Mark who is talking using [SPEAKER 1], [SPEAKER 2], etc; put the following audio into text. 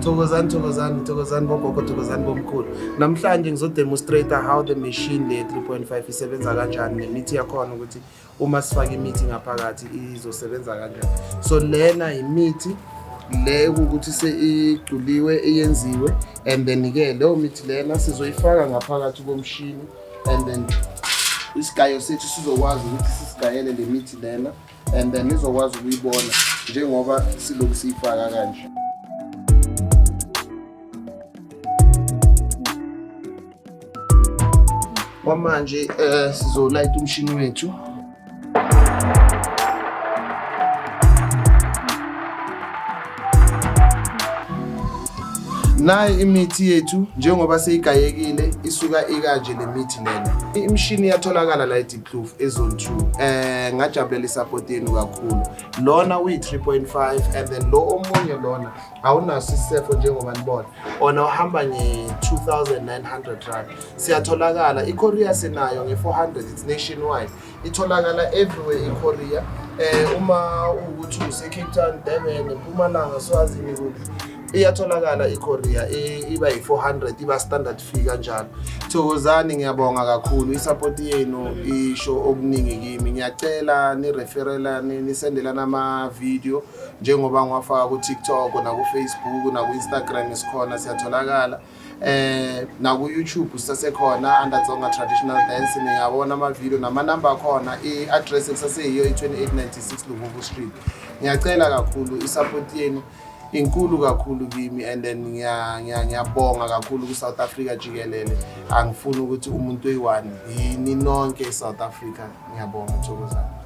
[SPEAKER 1] Thokozani, thokozani, thokozani bogogo, thokozani bomkhulu. Namhlanje ngizodemonstrate how the machine le 3.5 isebenza kanjani nemithi yakhona, ukuthi uma sifaka imithi ngaphakathi izosebenza kanjani. So lena imithi le ukuthi seigculiwe, iyenziwe, and then ke leyo mithi lena sizoyifaka ngaphakathi komshini, and then isigayo sethu sizokwazi ukuthi sisigayele le mithi lena, and then nizokwazi ukuyibona njengoba silokhu siyifaka kanje. Kwamanje sizolayita umshini wethu. Nayi imithi yethu njengoba seyigayekile, isuka ikanje le mithi lena. Imishini iyatholakala la eDiepkloof, eZone 2. Ngajabulela isupport yenu kakhulu. Lona uyi 3.5, and then lo omunye lona awunaso isisefo njengoba nibona. Ona uhamba nge-2900 rand. Siyatholakala, i-courier sinayo nge-400, it's nationwide. Itholakala everywhere i-courier. Uma ukuthi use Cape Town, Durban, eMpumalanga, Swazini, kuphi, iyatholakala i-courier, iba yi-400, iba standard fee kanjalo. Thokozani, ngiyabonga kakhulu, isupport yenu isho okuningi kimi. Ngiyacela nireferelane, nisendelane ama-video njengoba ngiwafaka ku-TikTok naku-Facebook naku-Instagram, sikhona, siyatholakala. Naku-YouTube sisasekhona under Tsonga Traditional Dance, ningabona ama-video namanamba akhona. I-address kusaseyiyo, i-2896 Luvuvhu Street. Ngiyacela kakhulu, isupport yenu inkulu kakhulu kimi, and then ngiyabonga kakhulu ku-South Africa jikelele. Angifuni ukuthi umuntu oyi-one, yini nonke e-South Africa. Ngiyabonga, thokozani.